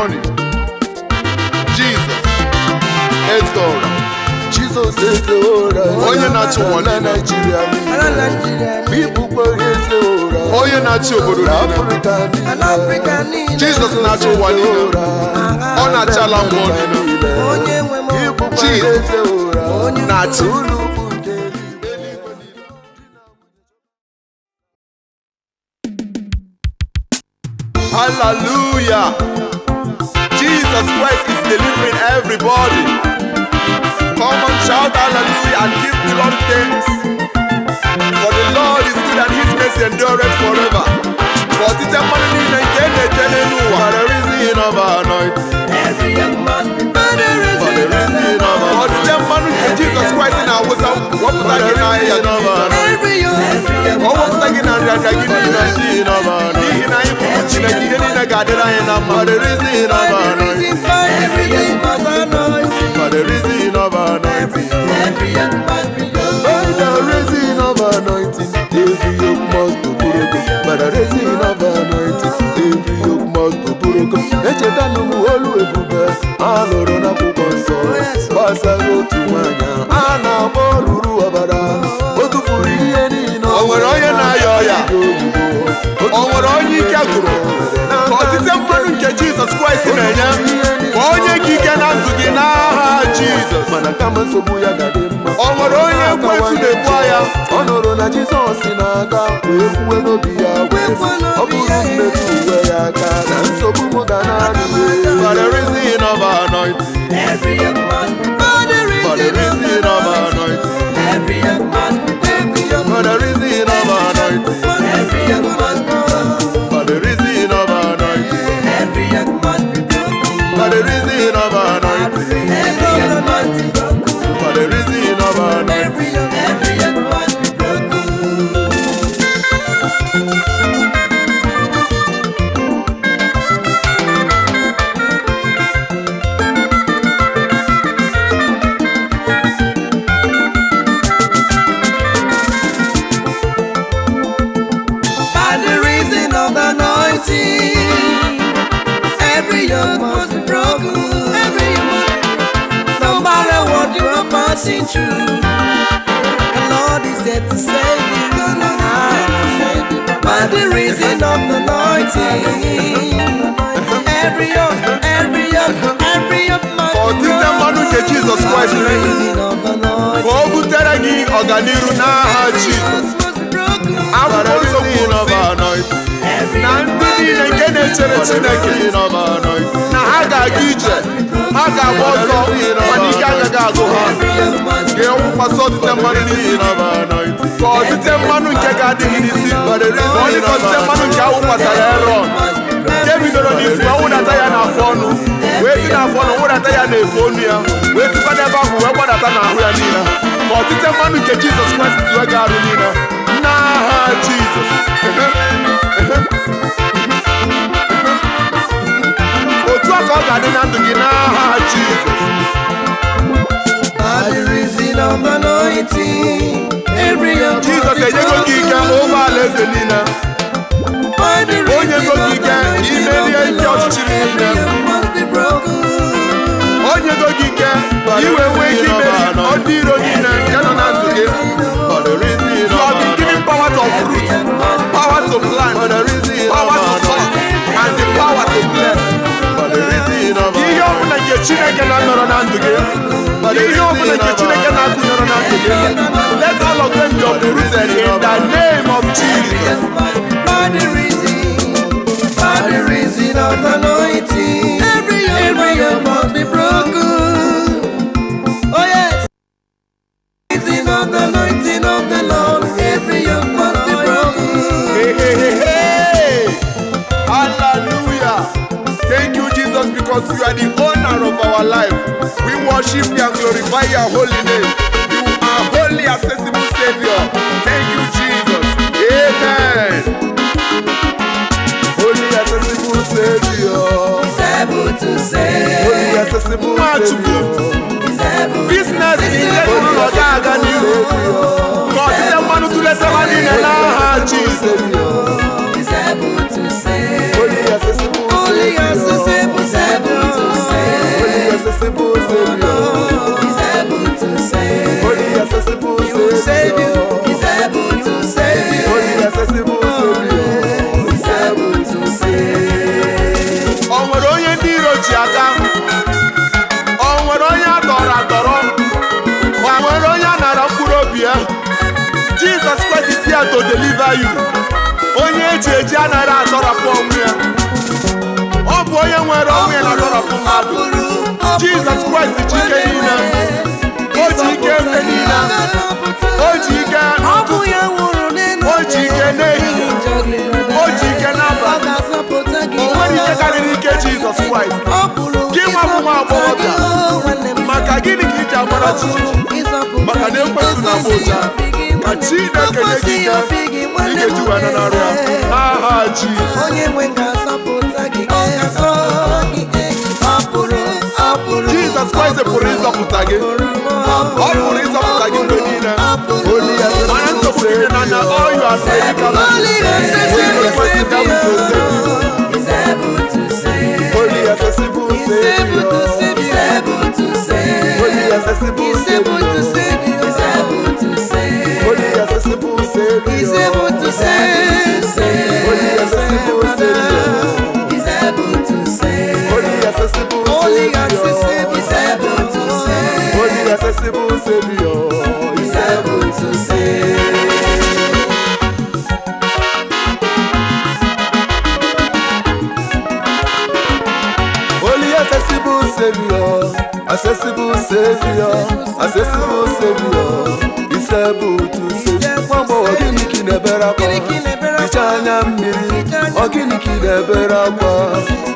morning. Jesus, Ezora. Jizọs eze ụra. Onye na-achị ụwa na niile. Naịjirịa niile. Ibukwa eze ụra. Onye na-achị obodo na niile. Afrịka niile. Afrịka niile. Jizọs na-achị ụwa niile. Ọ na-achị ala mmụọ niile. Onye nwe m. Ibukwa Jizọs eze ụra. na-achị. Ụlọ ukwu nke eluigwe. Hallelujah. Jesus Christ is delivering everybody. Come and shout hallelujah and give the Lord thanks. For the Lord is good and his mercy endureth forever. For ọtịte mmanụ niile nke na-ete n'elu ụwa. For the reason of anointing. Every yoke must be For the reason of Ọtịte mmanụ nke Jizọs Kraịst na-awụsa wepụta gị n'ahịa gị niile. Every yoke. Ka ọ wepụta gị na nrịanrịa gị niile. Reason of anointing. N'ihi na anyị bụ ụmụ Chineke, ihe niile ga-adịrị anyị na mma. For the reason of anointing. For the reason of anointing. By the reason of anointing, every yoke must be broken. By the reason of anointing, every yoke must be broken. Echeta m olu ebube a nụrụ n'akwụkwọ nsọ gbasara otu nwanyị a na-akpọ ruru ọbara. O tụfuru ihe niile. O nwere onye na-aya ọya? Oyibo. O nwere onye ike gwụrụ? Ka ọtịte mmanụ nke Jizọs Kraịst na-enye ka onye gị ike na ndụ gị n'aha Jizọs. Mana kama nsogbu ya ga-adị mma. O nwere onye ekwensu na-ebu agha? Ọ nụrụ na Jizọs na-aga, wee kwuwe n'obi ya, wee sị, ọ bụrụ mmetụ uwe ya aka, na nsogbu m ga na-adị. For the reason of anointing. For the reason of anointing. For the reason of anointing. For the reason of anointing. For the reason of anointing. For the reason of anointing. By the reason of the anointing, every yoke must be broken. Every yoke, no matter what you are passing through, the Lord is there to save you. By the reason of the anointing, every yoke, every yoke, every yoke must be Ọtịte mmanụ nke Jizọs Kraịst By the reason of the ka o butere gị ọganiru n'aha Jizọs. must be broken. Akwụkwọ nsọ kwuru sị na ndị niile nke na-echere Chineke na ha ga-aga ije, ha ga-agba ọsọ, mana ike agaghị agụ ha. Ga-ewụkwasị ọtịte mmanụ n'isi gị, ka ọtịte mmanụ nke ga-adị gị n'isi ka ọ dị ka ọtịte mmanụ nke awụkwasara Erọn, nke bidoro n'isi wee wụdata ya n'afọ ọnụ, wee si n'afọ ọnụ wụdata ya n'efe ọnụ ya, wee sikwa n'ebe ahụ wee gbadata n'ahụ ya niile. Ka ọtịte mmanụ nke Jizọs Kraịst zue gị arụ niile n'aha Jizọs. Otu a ka ọ ga-adị na ndụ gị n'aha Jizọs. By the reason of the anointing, every yoke Jizọs enyego gị ike ụgbọ alaeze niile. O nyego gị ike imerie ike ọchịchịrị niile. O nyego gị ike iwe nwee ike imeri ndị iro niile nke nọ na ndụ gị. You have been given power to uproot, power to plant, power to cut, and the power to bless. Ihe ọbụla nke Chineke na-anọrọ na ndụ gị, ihe ọbụla nke Chineke na-akụnyọrọ na ndụ gị, let all of them be uprooted in the name of Jesus. By the reason of the anointing, every yoke must be broken. Oh yes, reason of the anointing of the Lord, every yoke must be broken. Hey, hey, hey, hey. Hallelujah. Thank you, Jesus, because you are the owner of our life. We worship you and glorify your holy name. You are holy, accessible Savior. Thank you, Jesus. Amen. Holy accessible Savior. He's able to save. Holy accessible Nwachukwu. Savior. He's able to Business nke ụlọ ga-aga n'ihu. Ka ọtịte mmanụ tụleta ha niile n'aha Jizọs. Savior. He's able to save. Holy accessible Holy Savior. accessible Savior. accessible Savior. He's able to save. Only accessible He will save you. Savior. He's able to save you. Only accessible Savior. He's able to save. O nwere onye ndị iro ji aka? O nwere onye a tọrọ atọrọ? O nwere onye a nara mkpụrụ obi ya? Jesus Christ is here to deliver you. Onye eji eji anaghị atọrapụ onwe ya. Ọ bụ onye nwere onwe ya na-atọrapụ mmadụ. Jesus Christ ji ike niile. O ji ike ebe niile. O ji ike Ọ bụ ya nwụrụ n'elu O ji ike n'ehihie. O ji ike n'abalị. Ọ ga-azọpụta gị. O nwere ike karịrị ike Jizọs Kraịst. Ọ pụrụ Gị nwa bụ nwa agbọghọbịa. ịzọpụta gị, o nwanne m. Maka gịnị ka iji agbara jijiji? Maka na ekwensu na-agba ụja. Ka Chineke nye gị ike ị ga-eji wee nanarị ya n'aha Jizọs. Onye nwe ga-azọpụta gị. Ọ ga-azọpụta gị. Ọ pụrụ, ọ pụrụ. Jizọs Kraịst pụrụ ịzọpụta gị. Ọ pụrụ ịzọpụta gị mgbe niile. Only Mana accessible nsogbu niile na na all you are predicament. Only accessible Jesus Christ is able to save you. He's able to save. Only accessible He's able to Savior. save. He's able to save. Only accessible He's able to Savior. save you. He's able to save. Only accessible Savior. He's able to save. Only accessible Savior. He's able to save. Only accessible Only Savior. accessible. He's able to save. Only accessible Savior. He's able to save. Only accessible Savior, accessible Savior, accessible Savior. He's able to save. Nwa agbọghọ, gịnị ka ị na-ebere akwa? Gịnị ka ị na-ebere akwa? Hichaa anya mmiri. Hichaa anya. Ọ gịnị ka ị na-ebere akwa?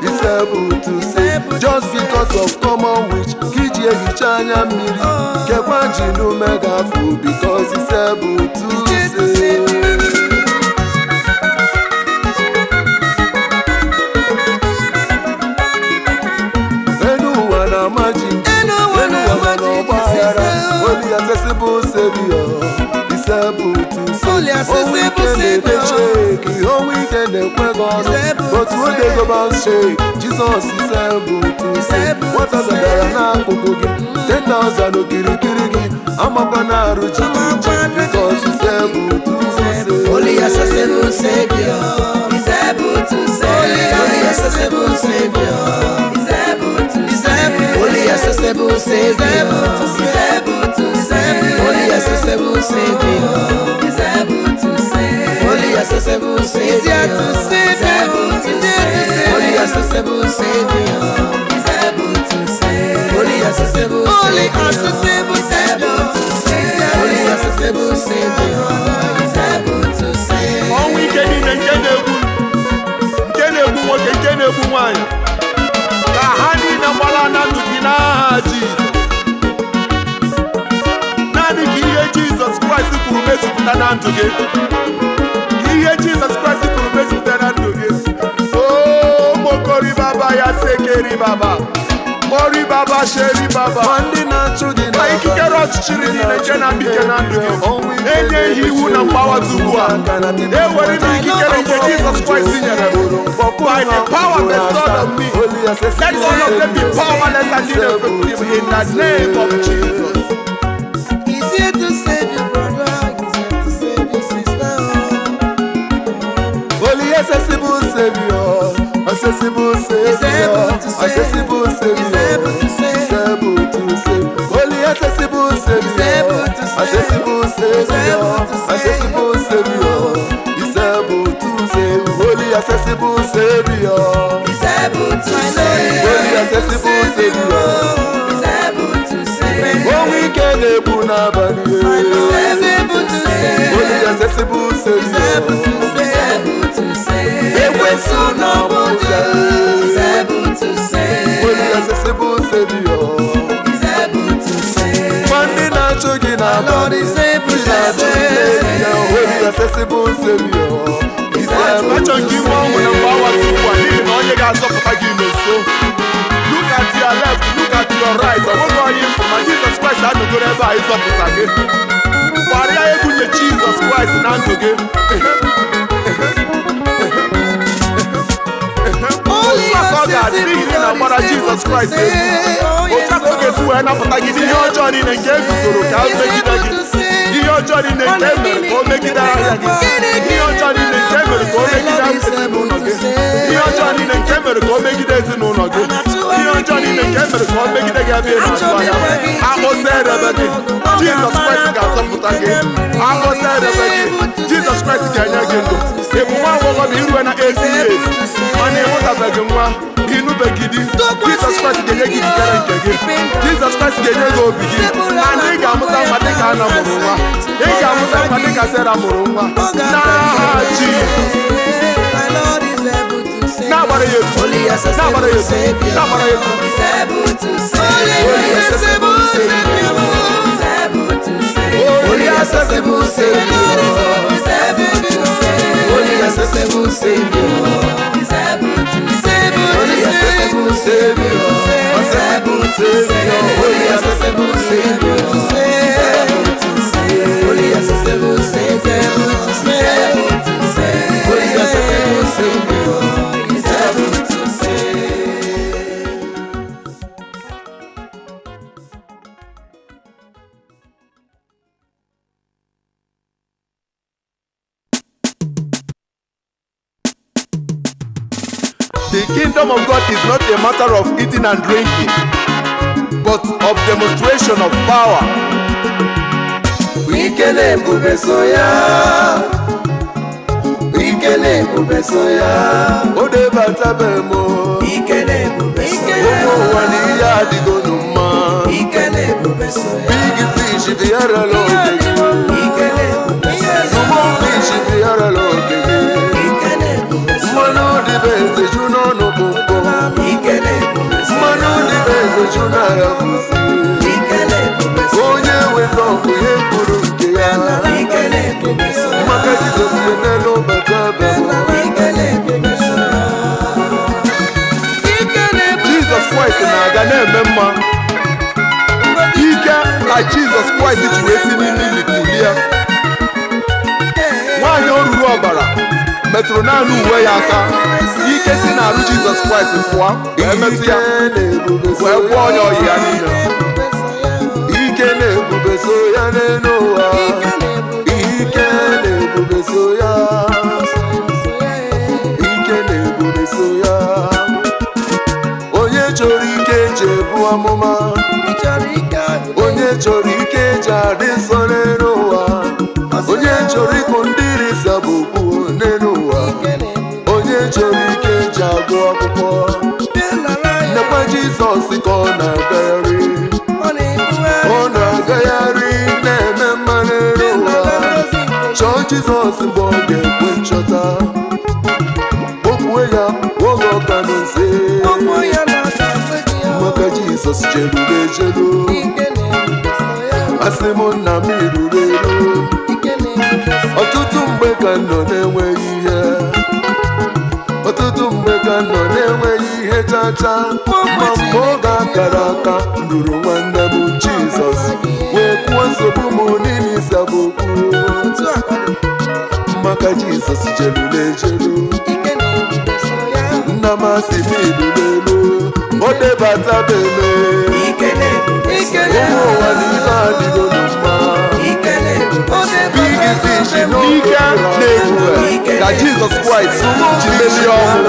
He's able to save. Just because of common witch, ka iji ehicha anya mmiri. Kekwa ji n'ume gafụ because he's able to He's able to save. Save. Enu ụwa na-ama jijiji. Enu ụwa Enu ụwa na-ama nọ n'ọgba jijiji, aghara. sister. Only accessible Savior is able to save. Only accessible Ọnwụ ike na-ede Savior. shake, ọnwụ ike na-ekwe gị ọnụ. Is able But to when they go bound shake, Jesus is able to Is save. able to 1,000 save. dara n'akụkụ gị, 10,000 okirikiri gị, amakwa na-arụ jijiji because he's able to save. Only accessible Savior is able to save. Only accessible Savior is able to save. Only accessible Savior is able to save. Only accessible Savior is able to save. Only accessible Savior is able to save. Only accessible Savior is able to save. Only accessible Savior is able to save. Only accessible Savior is able to save. Ọnwụ ike niile nke na-egbu nwoke, nke na-egbu nwaanyị, ka ha niile gbala na ndụ gị n'aha Jizọs. Naanị ka ihe Jizọs Kraịst kwuru mezupụta na ndụ gị, ka ihe Jizọs Kraịst kwuru mezupụta na ndụ gị. O mokori baba ya sekeri baba mori baba sheri baba. Ma ndị na-achụ gị Ma ikikere ọchịchịrị niile nke na-abịa ike na ndụ gị, enyeghị iwu na mgbawata ugbu a. Ewere m ikikere nke Jizọs Kraịst nyere m by the power bestowed on me. Let all of them be powerless and ineffective in the name of Jesus. He's here to save you, brother. He's here to save you, sister. Only accessible Savior, accessible Savior, able to save. Accessible Savior, He's able to save. He's able to save. Only accessible Savior, able to save. Accessible Savior, able to save. Accessible Savior, He's able to save. Only accessible Savior, He's able to save. Only accessible Savior. He's able to save. Ọnwụ ike na-egbu n'abalị. He's able to save. Only accessible He's Savior. able to save. He's able to save. Ekwensu n'ọbụja. He's able to save. Only accessible Savior. He's able to save. Ma ndị na-achụ gị n'abalị, Lord is able ndị na-achụ gị to save. n'ehihie, only accessible Savior. He's able Achọ to nke inwe ọnwụ na mgbe awa ugbu a, n'ihi na onye ga-azọpụta gị n'nso. Look at your left, look at your right. Ọ nweghị onye ịfụ ma Jizọs Kraịst anọgoro ebe a ịzọpụta gị. Gbarịa egwu nye Jizọs Kraịst na ndụ gị. Otu a ka ọ ga-adị n'ihi na ị na-agbara Jizọs Kraịst egwu. Otu wee napụta gị n'ihe ọjọọ niile nke e guzoro ka o megide gị, ihe ọjọọ niile nke e mere ka o megide ahịa gị, ihe ọjọọ niile nke e mere ka o megide ezinụlọ gị, ihe ọjọọ niile nke e mere ka o megide ezinụlọ gị, ihe ọjọọ niile nke e mere ka o megide gị ebe ị na-azụ ahịa, akpọsa erebe gị, Jizọs Kraịst ga-azọpụta gị. Akpọsa erebe gị, Jizọs Kraịst ga-enye gị ndụ. Ị bụ nwa agbọghọ irue na 18 years mana ịmụtabeghị nwa, ịnụbeghị di, Jizọs Kraịst ga-enye gị ikikere nke gị. Jizọs Kraịst ga-enye gị obi gị, and ị ga-amụta nwa dịka Ana mụrụ nwa, ị ga-amụta nwa dịka Sera mụrụ nwa, n'aha Jizọs. Na-agbara ya egwu, na-agbara ya egwu, na-agbara ya egwu. Only accessible Savior. Only accessible Savior. Only accessible Savior. Only accessible Savior. Accessible Savior. Only accessible Savior. Only accessible Savior. Only accessible Savior. The kingdom of God is not a matter of eating and drinking, but of demonstration of power. Ike na ebube so ya. Ike na ebube so ya. O debatabe m o. Ike na ebube so ya. Ụmụ ụwa na ihe adịgonu mma. Ike na ebube so ya. Big fish bịarala oge gị. Ike na ebube so ya. Small fish bịarala oge gị. Ike na ebube so ya. Mmanụ dịbe eze ju n'ọnụ bụ mkpọ. Ike na ebube so ya. Mmanụ dịbe eze ju n'ala kwụsị. Ike na ebube so ya. Onye weta ọgụ ya kwuru nke ya. Ike na ebube so ya. Maka Jizọs emela ụbata be m. Ike na ebube so ya. Jizọs Kraịst na-aga na-eme mma. Ike ka Jizọs Kraịst ji wee si n'ime ili kulie. Nwaanyị o ruru ọbara metụrụ naanị uwe ya aka, ike si n'arụ Jizọs Kraịst pụọ wee metụ ya, Ike na ebube so wee gwọọ ya. ya ọyị ya niile. Ike na ebube so ya n'elu ụwa. Ike na ebube so ya. Ike na ebube so ya. Onye chọrọ ike eji ebu amụma. Onye chọrọ ike eji adị nsọ n'elu ụwa. Onye chọrọ ịkụ ndị risa bụ okwu n'elu ụwa. Onye chọrọ ike eji agụ akwụkwọ. Nnekwa Jizọs ka ọ na-agagharị. Ọ na-agagharị na-eme mma n'elu ụwa. Chọọ Jizọs mgbe ọ ga-ekwe nchọta. Okwue ya oge ọka n'oze. Maka Jizọs jeruru ejelu. Asị m nna m ruru eru. Ọtụtụ mgbe ka m nọ na-enweghị ihe. Ọtụtụ mgbe ka m nọ na-enweghị ihe chacha. Ma mgbe oge akara aka m ruru nwanne m Jizọs wee kwuo nsogbu m niile ịsabụ okwu. Maka Jizọs jeruru ejelu. Nna m asị m iruru elu. O debata m eme. Ike na ebube so ya. Ụmụ ụwa na ife adịgo mma. Ike na ebube so ya. Big fish N'ike na ebube ka Jizọs Kraịst ji merie ọnwụ.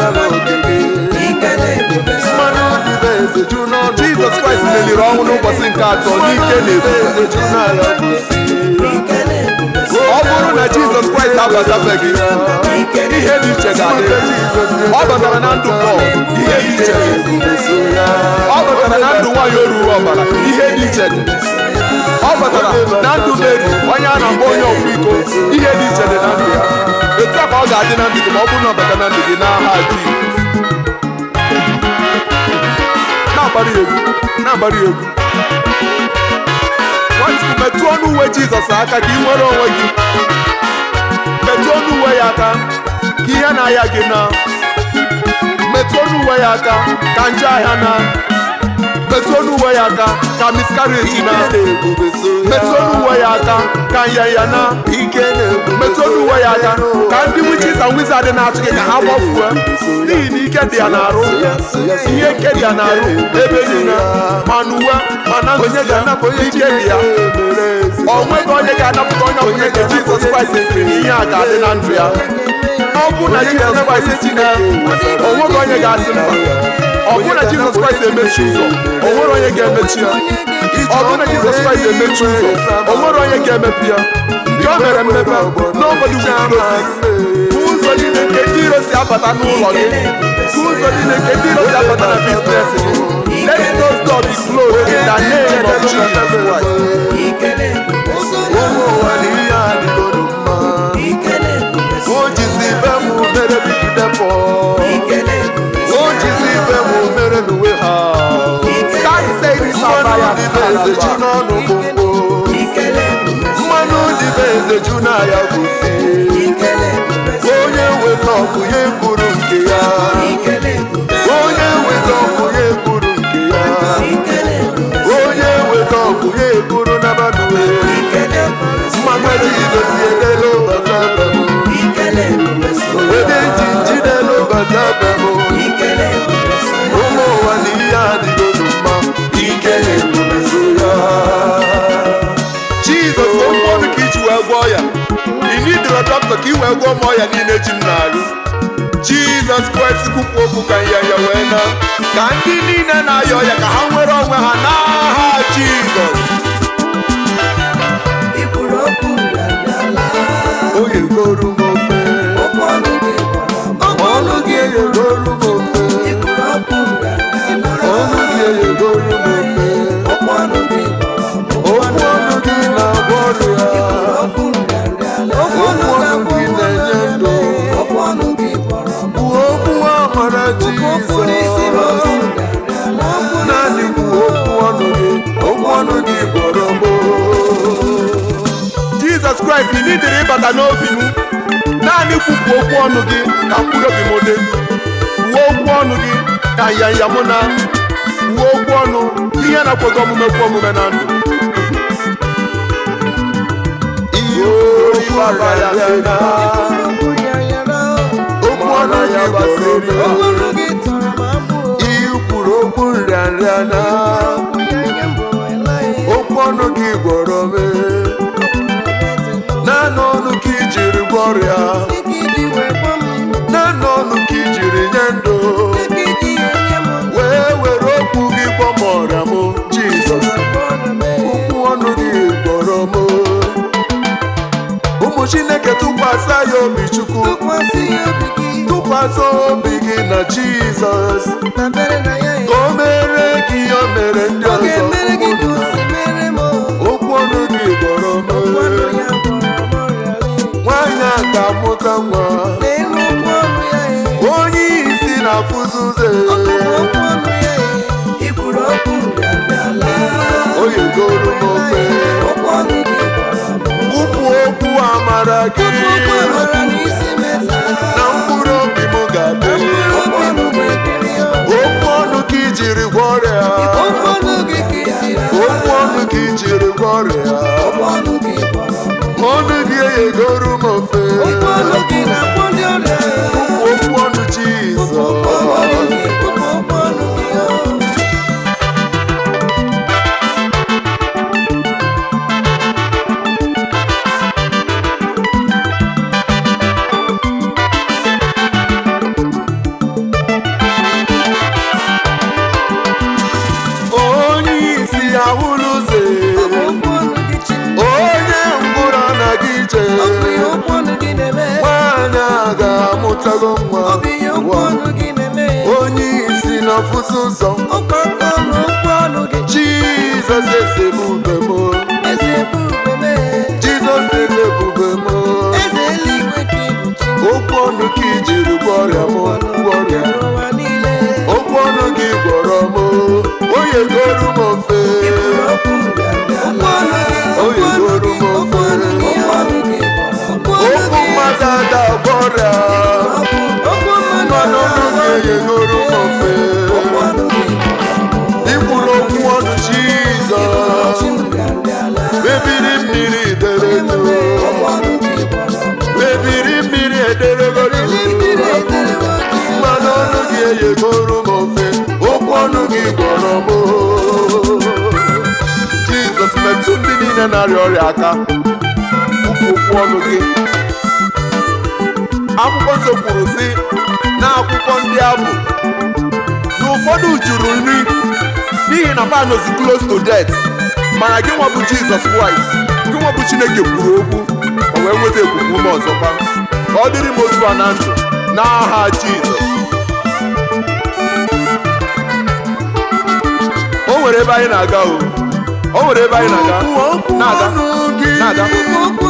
Ike na ebube so ya. Mmanụ dịbe eze ju n'ọnụ. Jizọs Kraịst meriri ọnwụ n'ụbọchị nke atọ n'ike na ebube. Eze ju n'ala kwụsị. Ike na ebube so ya. Ọ bụrụ na Jizọs Kraịst abatabeghị, ihe dị iche ga-adị. Ọ batara na ndụ Pọl, ihe dị iche dị. Ọ batara na ndụ nwaanyị o ruru ọbara, ihe dị iche dị. Ọ batara na ndụ Meri, onye a na-akpọ onye ọkwa iko, ihe dị iche dị na ndụ ya. Etu a ka ọ ga-adị na ndụ gị ma ọ bụrụ na ọ bata na ndụ gị n'aha Jizọs. Na-agbara ya egwu, na-agbara ya egwu. Nwachukwu, metụ ọnụ uwe Jizọs aka ka ị nwere onwe gị. Metụ ọnụ uwe ya aka ka ihe na-aya gị na. Metụ ọnụ uwe ya aka ka nje ahịa na. Metụ ọnụ uwe ya aka ka miscarriage na. Ike na ebube so ya. Metụ ọnụ uwe ya aka ka nyanya na. Ike na ebube Metụ ọnụ uwe ya aka ka ndị witches Spirits and wizard na-achụ gị ka ha gbafue, n'ihi na ike dị ya n'arụ. Ihe ike dị ya n'arụ ebe niile, ma n'uwe ma na Onye ntutu ya, ga-anapụ onye ike dị ya. Chineke mere eze? O nweghị onye ga-anapụta onye ọbụla nke Jizọs Kraịst siri na ihe a ga-adị na ndụ ya. Ọ bụrụ na Jizọs Kraịst si na, o nweghị onye ga-asị mba. Ọ bụrụ na Jizọs Kraịst emechi ụzọ, o nwere onye ga-emechi ya. Ọ bụrụ na Jizọs Kraịst emechi ụzọ, o nwere onye ga-emepe ya. Nke o mere mmepe, nobody will close it. Ụzọ niile nke ndị iro si abata n'ụlọ gị, ụzọ niile nke ndị iro si abata na business gị, let those doors be closed in the name of Jesus Christ. Ụmụ ụwa na ihe adịgoro mma. O jizi ibe m mere bigide pọ. O jizi ibe m mere n'uwe ha. Mmanụ dịbe eze ju n'ọnụ gbogbo. Mmanụ dịbe eze ju na ya kwụsị. Onye weta ọkụ ya ekwuru nke ya. Onye weta ọkụ ya ekwuru nke ya. Onye weta ọkụ ya ekwuru na mmanụ. Mmanụ Jizọs edela ụbata be m. Onye njinji n'elu bata be m. Ụmụ ụwa na ihe adịgoro mma. Ike na-ebube so ya. Jizọs, okwu ọnụ ka iji wee gwọọ ya. Ị nidoro dọkịta ka ị wee gwọọ m ọya niile ji m n'arụ. Jizọs Kraịst, kwupụ okwu ka nyanya wee na ka ndị niile na-aya ọya ka ha nwere onwe ha n'aha Jizọs. Oyegoro m ofe. Ọnụ gị eyegoro m ofe. Ọnụ gị eyegoro m ofe. Okwu ọnụ gị na-agwọ ọrịa. Okwu ọnụ gị na-enye ndụ. Kwuo okwu amara, Jizọs. Naanị kwuo okwu ọnụ gị. Okwu ọnụ gị gwọrọ m. Jizọs Kraịst, ị nidiri ịbata n'obi m. Naanị kwupụ okwu ọnụ gị ka mkpụrụ obi m dị. Kwuo okwu ọnụ gị ka nyanya mụ na. Kwuo okwu ọnụ, ihe na-akwago omume kwe omume na ndụ. Ihe okwu nrịanrịa na. Okwu ọnụ gị gwọrọ m. Ihe kwuru okwu nrịanrịa na. Okwu ọnụ gị gwọrọ m. Naanị ọnụ ka i jiri gwọ ọrịa. Naanị ọnụ ka i jiri nye ndụ. Wee were okwu gị gwọ m ọrịa m, Jizọs. Okwu ọnụ gị gwọrọ m. Ụmụ Chineke, tụkwasị ya obi Chukwu. Tụkwasị obi gị na Jizọs. Ka o mere gị ihe o mere ndị ọzọ. Okwu ọnụ gị gwọrọ m. Nwaanyị a ga-amụta nwa. Onye isi na-afụzi ụzọ. Oyegoro m ofe. Kwupụ okwu amara gị. Na mkpụrụ obi m ga-adị. Okwu ọnụ ka i jiri gwọ ọrịa. Okwu ọnụ ka i jiri gwọ ọrịa. Ọnụ gị eyegoro m ofe. Okwu ọnụ Jizọs. Onye isi ahụrụ ụzọ. Onye ngwụrọ anaghị ije. Nwaanyị a ga-amụtago nwa. Onye isi na-afụzi ụzọ. Jizọs, eze ebube m. Jizọs, eze ebube m. Okwu ọnụ ka i jiri gwọ ọrịa m, gwọ ọrịa. Okwu ọnụ gị gwọrọ m. Onye goro m ofe. Onye goro m ofe. Okwu mmadụ ada agwọ ọrịa. Mmanụ ọnụ gị enyegoro m ofe. Ikwuru okwu ọnụ Jizọs. Mebiri mmiri dere duu. Mebiri mmiri ederego. Eyegoro m ofe, okwu ọnụ gị gwọrọ m. Jizọs, metụ ndị niile na-arịa ọrịa aka, kwupụ okwu ọnụ gị. Akwụkwọ nsọ kwuru sị na akwụkwọ ndị abụ na ụfọdụ jụrụ nri n'ihi na fa nọzi close to death, mana gị nwa bụ Jizọs Kraịst, gị nwa bụ Chineke, kwuru okwu, o wee nweta ekuku ume ọzọkwa. Ka ọ dịrị m otu a na ndụ n'aha Jizọs. O nwere ebe anyị na-aga, o nwere ebe anyị na-aga. Okwu Na-aga, ọnụ gị na-aga,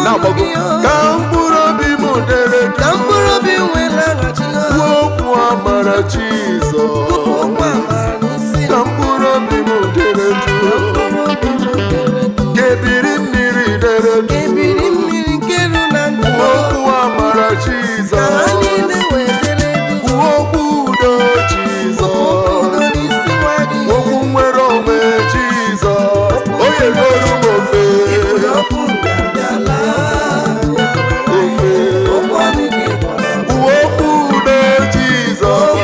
na-agbago. Ka mkpụrụ obi m dere. Ka mkpụrụ obi nwee laghachi. Kwuo okwu amara, Jizọs. Okwu amara n'isi. Ka mkpụrụ obi m dere jụụ. Mkpụrụ obi m dere. Ka ebiri mmiri dere jụụ. Ebiri mmiri nke ru na ndụ. Kwuo okwu amara, Ka ha Jizọs. niile wee dere duu. Kwuo okwu udo, Okwu udo Jizọs. n'isi nwa gị. Okwu nwere onwe, Jizọs. Onye goro m ofe. Okwu ngabịala. Ofe. Okwu ọnụ gị gwọrọ m. Kwuo okwu udo, Jizọs.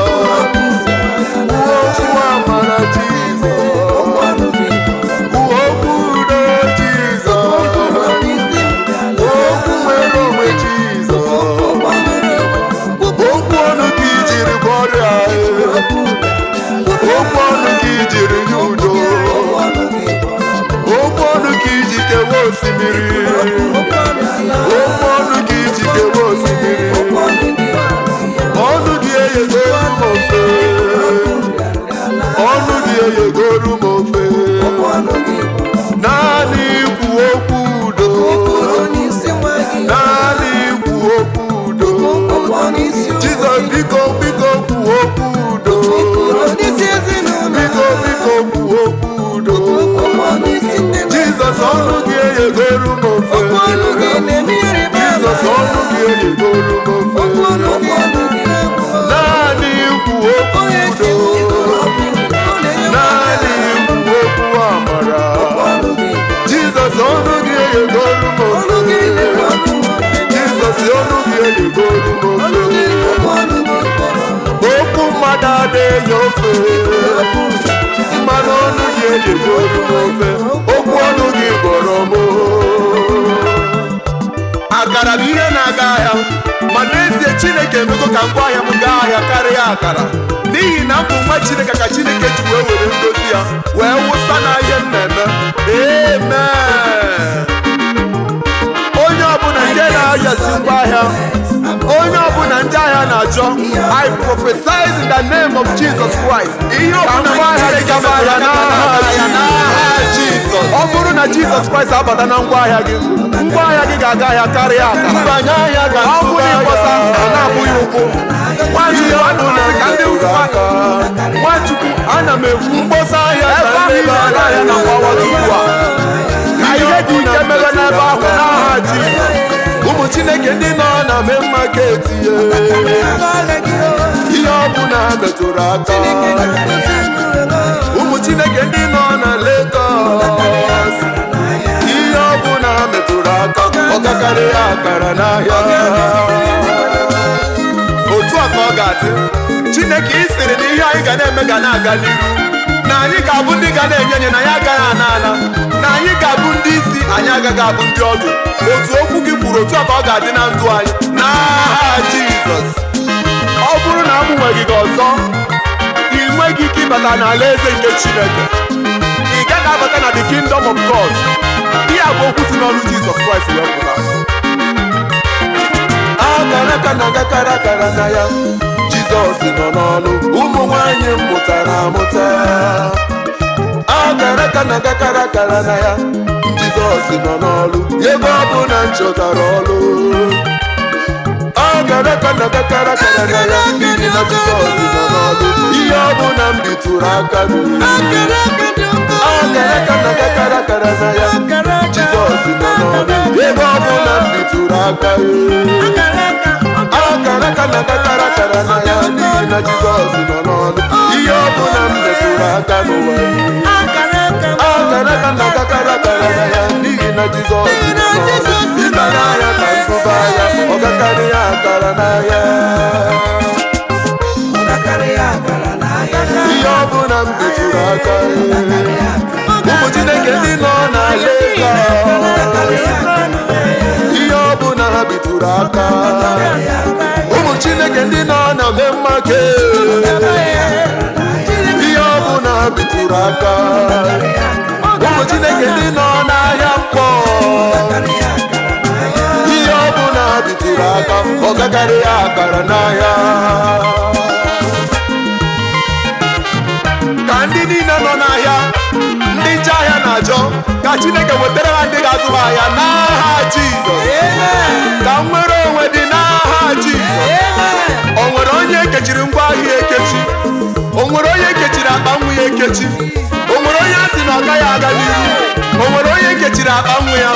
Kwuo okwu amara, Jizọs. Okwu ọnụ gị gwọrọ m. Kwuo okwu udo, Jizọs. Okwu n'isi m bịala. Kwuo okwu nwere onwe, Jizọs. Okwu ọnụ gị gwọrọ m. Okwu ọnụ ka ijiri gwọ ọrịa. Okwu ngabịala. Okwu ọnụ ka ijiri nye udo. Okwu ọnụ gị gwọrọ m. Okwu ọnụ ka iji kewa osimiri. Okwu ọnụ Okwu ọnụ ka iji kewa osimiri. Okwu ọnụ gị gwọrọ m. Ọnụ gị eyegoro m ofe. Ọnụ gị eyegoro m ofe. Okwu ọnụ gị gwọrọ m. Naanị ikwu okwu udo. Okwu n'isi nwa gị. Naanị ikwu okwu udo. Okwu n'isi ụmụ Jizọs, biko, biko, kwuo okwu udo. Okwu n'isi ezinụlọ. Biko, biko, kwuo okwu udo. Okwu n'isi nne na Jizọs, ọnụ gị eyegoro m ofe. Okwu ọnụ gị na-eme ịrịba ama. Jizọs, ọnụ gị eyegoro m ofe. Okwu ọnụ gị na-agwọ. Naanị ikwu okwu Onye udo. ji okwu ọ na-enye Naanị ikwu okwu amara. Okwu ọnụ gị. Jizọs, ọnụ gị eyegoro m Ọnụ gị ofe. na-egbu ọnụ m. Jizọs, ọnụ gị eyegoro m Ọnụ gị ofe. okwu ọnụ gị gwọrọ m. Okwu mmadụ adịghị ofe, mmanụ ọnụ gị eyegoro m ofe. Okwu ọnụ gị gwọrọ m. Akara bụ ihe na-aga ahịa, ma n'ezie Chineke emego ka ngwa ahịa m gaa ahịa karịa akara, n'ihi na m bụ nwa Chineke, ka Chineke ji wee were ngozi ya wee wụsa na ihe m na-eme. Amen. Onye ọbụla nke na-ahazi ngwa ahịa, onye ọbụla ndị ahịa na-achọ, I prophesy in the name of Jesus Christ, ihe ọbụla ngwa ahịa gị gaba ahịa n'aha Jizọs. Ọ bụrụ na Jizọs Kraịst abata na ngwa ahịa gị, ngwa ahịa gị ga-aga ahịa karịa akara. Mbanye ahịa ga Ọ bụrụ ịkpọsa a na-abụghị ụkwụ Nwachukwu, ana m asị ka ndị Nwachukwu, ana m ekwu Mkpọsa ahịa ebe ka ahụ ị nleba na-aga ahịa na mgbawa ugbu a, ka ihe dị ike mere n'ebe ahụ n'aha Jizọs. Ụmụ Chineke ndị nọ na main market ye, ihe ọbụla metụrụ aka. Ụmụ Chineke ndị nọ na Lagos, ihe ọbụla metụrụ aka, ọgakarị akara n'ahịa. Otu a ka ọ ga-adị. Chineke, ị sịrị na ihe anyị ga na-eme ga na-aga n'iru, na anyị ga-abụ ndị ga na-enye enye, na anyị agaghị ana ana, na anyị ga-abụ ndị isi, anyị agaghị abụ ndị ọdụ. Otu okwu gị kwuru, otu a ka ọ ga-adị na ndụ anyị n'aha Jizọs. Ọ bụrụ na amụnweghị gị ọzọ, ị nweghị ike ịbata n'ala eze nke Chineke. Ị gaghị abata na the kingdom of God. Ihe a bụ okwu si n'ọnụ Jizọs Kraịst wee pụta. Akara aka na agakara akara na ya. Jizọs nọ n'ọlụ. Ụmụ nwanyị m mụtara amụta, akara aka na agakara akara na ya. Jizọs nọ n'ọlụ ebe ọ bụ na m chọtara ọlụ. Akara aka na agakara akara na ya, n'ihi na Jizọs nọ n'ọlụ. Ihe ọ bụ na m bitụrụ aka n'ụlọ, akara aka na agakara akara na ya. Jizọs nọ n'ọlụ ebe ọ bụ na m bitụrụ aka. Akara aka na akara akara na ya, n'ihi na Jizọs nọ n'ọlụ. Ihe ọ bụla m metụrụ aka n'ụwa, akara aka na akara akara na ya, n'ihi na Jizọs nọ n'ọlụ. Ịba n'ahịa ka nsụba ya, ọ gakarị ya akara n'ahịa. aka. Ụmụ Chineke ndị nọ na Lagos, ihe ọbụla ha bitụrụ aka. Ụmụ Chineke ndị nọ na Main Market, ihe ọbụla ha bitụrụ aka. Ụmụ Chineke ndị nọ n'ahịa Mkpọ, ihe ọbụla ha bitụrụ aka, ọ gakarị ya akara n'ahịa. Ka ndị niile nọ n'ahịa, ndị nche ahịa na-achọ, ka Chineke wetara ha ndị ga-azụ ha ahịa n'aha Jizọs. Ka nnwere onwe dị n'aha Jizọs. O nwere onye ekechiri ngwa ahịa ekechi? O nwere onye ekechiri akpa nwa ya ekechi? O nwere onye a sị na ọ gaghị aga n'ihu? O nwere onye ekechiri akpa nwa ya?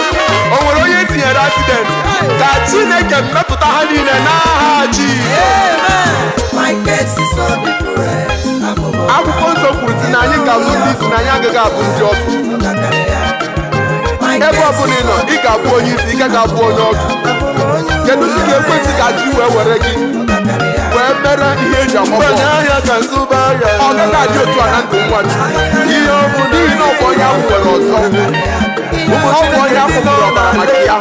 O nwere onye etinyere accident? Ka Chineke mmepụta ha niile n'aha Jizọs. My case is so different. Akwụkwọ nsọ kwuru sị na anyị ga-abụ ndị isi, na anyị agaghị abụ ndị ọdụ. Ebe ọ bụla ị nọ, ị ga-abụ onye isi, ị gaghị abụ onye ọdụ. Kedu ka ekwentị ga-achị wee were gị wee mere ihe eji agbapụ? Mbanye ahịa ka nzụba ahịa. Ọ gaghị adị otu a na ndụ nwa Chukwu, Ihe ọbụla n'ihi na ọ bụ onye ahụ nwere ọzọ. Ọ bụ onye ahụ kwụrụ ọbara maka ya.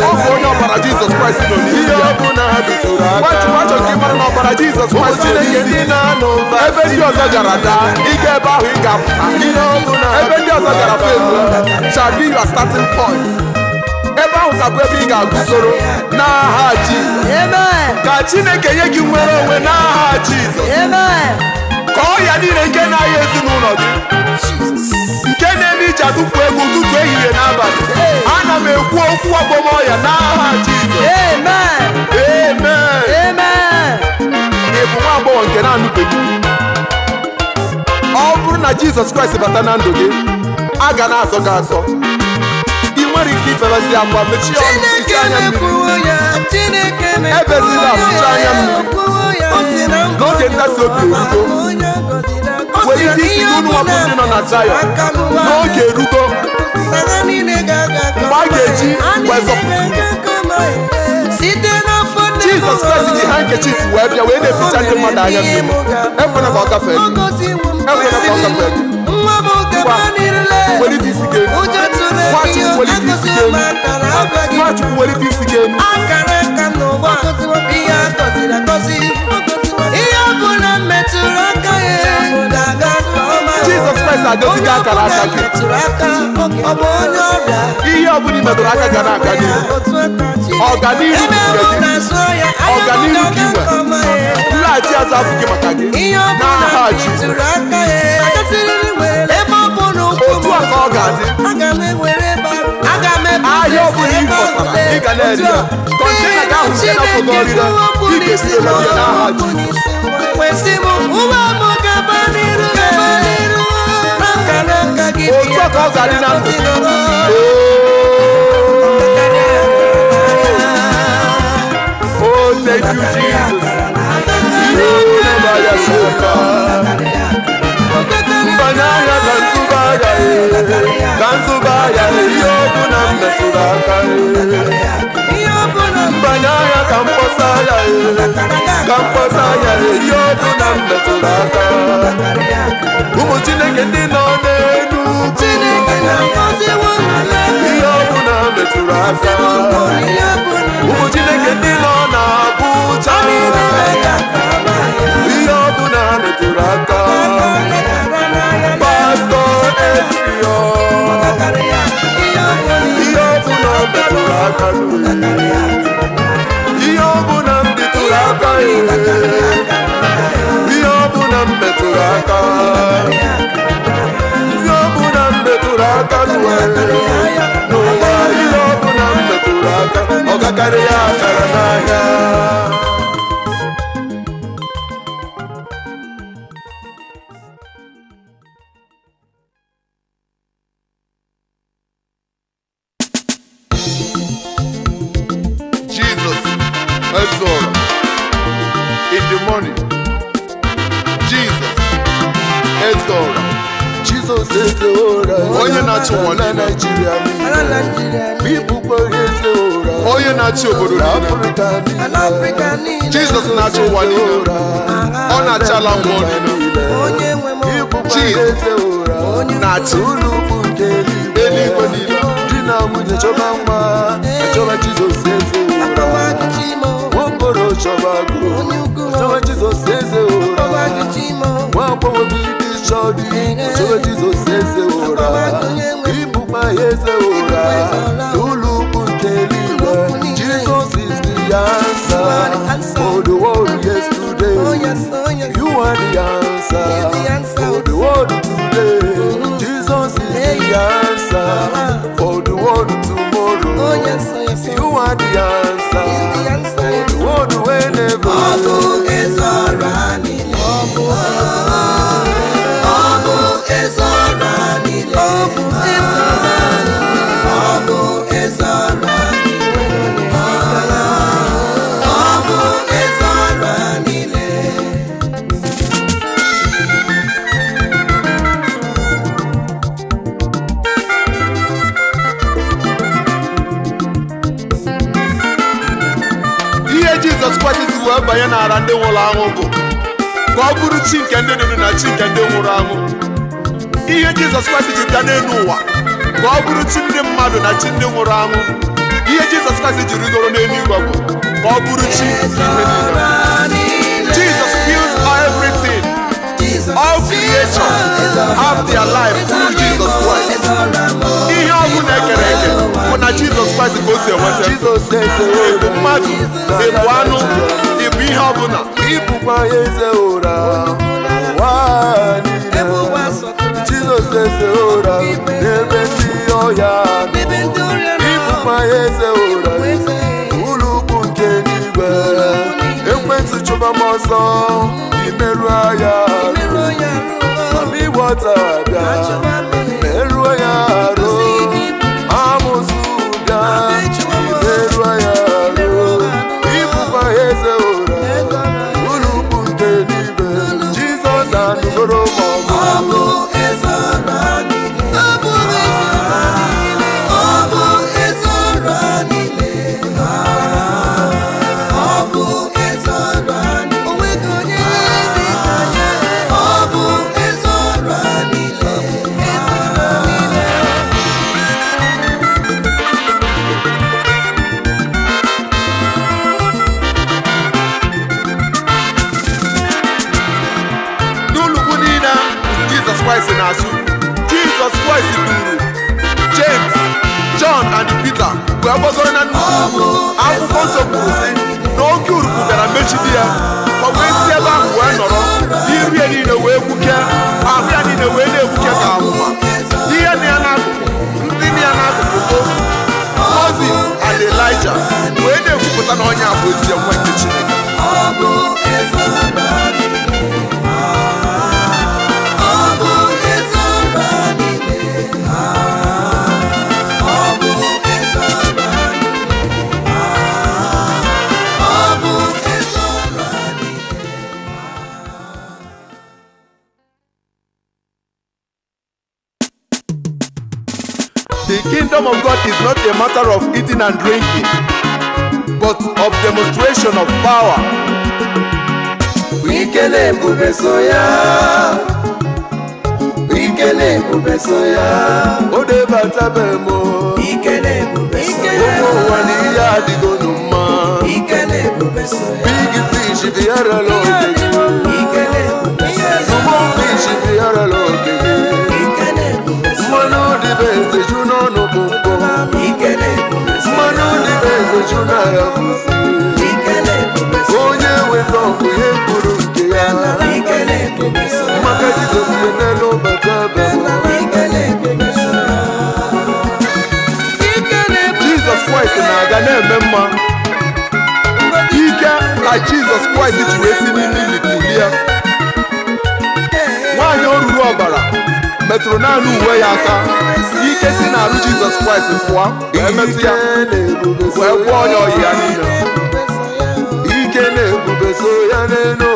Ọ bụ onye ọbara Jizọs Kraịst nọ n'isi ihe ya. ọbụla ha bitụrụ aka. Nwachukwu achọrọ ka ị mara na ọbara Jizọs Ụmụ Kraịst nọ Chineke n'isi. ndị na-anọ Ebe ndị ọzọ gara daa, ịga ebe ahụ, ị ga-apụta. Ihe ọbụla ha Ebe ndị ọzọ gara bitụrụ fail shall be your starting point. Ebe ahụ ga-abụ ebe ị ga-aguzoro n'aha Jizọs. Amen. Ka Chineke nye gị nwere onwe n'aha Jizọs. Amen. Ka ọrịa niile nke na-aya ezinụlọ gị, nke na-eme iji atụfu ego ụtụtụ, ehihie, n'abalị, ana m ekwu okwu ọgbọmọya n'aha Jizọs. Amen. Amen. Amen. Ị bụ nwa agbọghọ nke na-anụbeghị di? Ọ bụrụ na Jizọs Kraịst bata na ndụ gị, a ga na-azọ gị azọ. Ị nwere ike ibebezi akwa, mechie ọnụ, Chineke hichaa anya mmiri. mekwuo ya. Chineke mekwuo Ebezila, ya. hichaa anya mmiri. Okwuo ya. O si na mbụ N'oge ntasi obi erugo. Onye gọziri agọzi. Were ike isi gị, unu nwapụ ndị nọ na Zayọn, n'oge erugo Agha niile ga-aga nke mgbe a ga-eji ọma. Ha wee niile zọpụta. ga-aga nke ọma. Site n'afọ nne m Jizọs Kraịst ji handkerchief wee bịa wee na-eficha ndị mmadụ anya mmiri. Ekwela ka ọ gafee gị. Ekwela ka ọ gafee gị. Nwa m gaba n'irule. Welite isi gị elu. Ụjọ tụrụ Nwachukwu, gị, welite isi gị agọzi elu. m akara agwa gị. Nwachukwu, welite isi gị elu. Akara aka m n'ụwa, ihe a gọziri agọzi, ihe ọ bụla m metụrụ aka ya ga-aga nke ọma. Jizọs Kraịst agọzigo Onye akara ọbụla aka gị. metụrụ aka, ọ bụ onye ọrịa. Ihe ọ bụla ị metụrụ aka ga na-aga n'ihu. Otu aka Chineke. Ọganihu Ebe bụ nke ọ gị. na-azụ ahịa, anya m Ọganihu ka ị ga-aga nwe. nke ọma ya. Nlaghachi azụ afọ gị maka gị Ihe ọ bụla n'aha Jizọs. metụrụ aka ya ebe ọ bụ na ụkwụ m Otu a ka ọ ga-adị. Aga m ewere ebe ahụ. Aga m ebu Ahịa ọ bụla ị ebe ahụ kpọsara, ị ga na-eri ya. Container gị ahụ nke na-apụghị ọrịre, ị ga-ebido ya n'aha Jizọs. Kwesị m ụgbọ m gaba n'iru, gaba n'iru, n'aka n'aka gị. Otu a ka ọ ga-adị na ndụ gị. Oh, thank you, Jesus. Mbanye ahịa ka nzụba ahịa, ka nzụba ahịa, ihe ọbụla m metụrụ aka. Mbanye ahịa ka mkpọsa ahịa, ka mkpọsa ahịa, ihe ọbụla m metụrụ aka. Ụmụ Chineke ndị nọ n'elu ugwu, Chineke na-agọziwo m. ihe ọbụla metụrụ aka. Ụmụ Chineke ndị nọ n'Abuja, ihe ọbụla metụrụ aka. Pastọ Efio, ihe ọbụla metụrụ aka, ihe ọbụla m metụrụ aka, ihe ọbụla m metụrụ aka, ihe ọbụla m metụrụ aka n'ụwa, n'ụwa, ihe ọbụla m metụrụ aka, ọ gakarị ya akara n'ahịa. Jesus, Ezora, in the morning. Jesus, Ezora. Jizọs eze ụra. Onye na-achị ụwa na niile. Naịjirịa Ala niile. Naịjirịa niile. Ibukwa eze ụra. Onye na-achị obodo Na niile. Afrịka Ala Afrịka niile. niile. Jizọs na-achị ụwa niile. Ọ na-achị ala mmụọ niile. Onye nwe m. Ibukwa Jizọs eze ụra. Onye na-achị Ụlọ ukwu nke eluigwe eluigwe. niile. Di na nwunye chọba nwa, achọba Jizọs eze ụra. Akpọwa gị Chimo. Nwokoro chọba agụ, Onye ukwu. chọba Jizọs eze ụra. Akpọwa gị Chimo. Nwa agbọghọ bibi chọrọ chọba Jizọs eze ụra. Ibukwa eze ụra n'ụlọ ukwu nke eluigwe. Jesus is the answer for the world yesterday. Oh yes, oh yes. You are the answer He's the answer. for the world today. Jesus is the answer for the world tomorrow. Oh yes, oh yes. You are the answer He's the answer. for the world whenever. Ọ bụ eze ọra niile. Ọ bụ eze ọra niile. Ọ bụ eze ọra niile. Ọ bụ eze ọra niile. Ọ bụ eze ọra niile. Ihe Jizọs Kraịst si wee banye n'ala ndị nwụrụ anwụ bụ ka ọ bụrụ chi nke ndị dị ndụ na chi nke ndị nwụrụ anwụ. Ihe Jizọs Kraịst ji bịa n'elu ụwa ka ọ bụrụ chi ndị mmadụ na chi ndị nwụrụ anwụ. Ihe Jizọs Kraịst ji rigoro n'eluigwe bụ ka ọ bụrụ chi nke ihe niile. Ọra niile. Jesus fills everything. Jesus. All creation have their life through Jesus Christ. Eze ọra m. Ihe ọ bụla ekere eke bụ na Jizọs Kraịst ka o si enweta. Jizọs eze Ị bụ ụra. mmadụ, ị bụ anụ, ị bụ ihe ọbụla. Ibukwa eze ụra ụwa Ebe niile. ụwa sọtụrụ asọtụ. Jizọs eze ụra n'ebe ndị ọya nọ. Ebe ndị ọrịa nọ. Ibukwa eze ụra Eze. ụlọ ukwu nke eluigwe. Ekwentị chụba m ọsọ imerụ ya arụ. Meruo ya arụ. Mami wọta bịa Achọba mmiri. merụọ ya arụ. Amụsụ bịa imerụọ ya arụ. Ibukwa eze ụra ụlọ ukwu nke eluigwe. Jizọs anụgoro m ọgụ. Ọ bụ eze ọra niile. Ọ bụ eze ọra niile. Ọ bụ eze ọra niile. Ọ bụ eze ọra niile. O nweghị onye dị ka ya. Ọ bụ eze ọra niile. Eze ọra niile. N'ụlọukwu niile Jizọs Kraịst na-asụ, Jizọs Kraịst duru James, John and Peter wee gbagoro na nnukwu ugwu. Akwụkwọ nsọ kwuru sị na oke urukpu bịara mechidi ya, ọ wee si ebe ahụ wee nọrọ, iru ya niile wee gbuke, ahụ ya niile wee na-egbuke ka ahụma. Ihe dị ya n'akụkụ, ndị dị ya n'akụkụ bụ Moses and Elijah wee na-ekwupụta na onye a bụ ezi nwa nke Chineke. Ọ bụ eze ọra niile. Ọ bụ eze ọra niile. Ọ bụ eze ọra niile. Ọ bụ eze ọra niile. The kingdom of God is not a matter of eating and drinking, but of demonstration of power. Ike na ebube so ya. Ike na ebube so ya. O debatabe m o. Ike na ebube so ya. Ụmụ ụwa na ihe adịgonu mma. Ike na ebube so ya. Big fish bịarala oge gị. Ike na ebube so ya. Small fish bịarala oge gị. Ike na ebube so ya. Mmanụ dịbe eze ju n'ọnụ kpụmkpụm. Ike na ebube so ya. Mmanụ dịbe eze ju n'ahịa kwụsị. Ike na ebube so ya. Onye weta ọgụ ya ekwuru nke ya. Ike na ebube so ya. Maka Jizọs enelu bata be m. Ike na ebube so ya. Ike na ebube Jizọs Kraịst na-aga na-eme mma. Ike ka Jizọs Kraịst ji wee si n'ime ili kulie. Nwaanyị o ruru ọbara metụrụ naanị uwe ya aka. Ike si n'arụ Jizọs Kraịst pụọ wee metụ ya Ike na ebube so wee gwọọ ya. ya ọyị ya niile. Ike na ebube so ya n'elu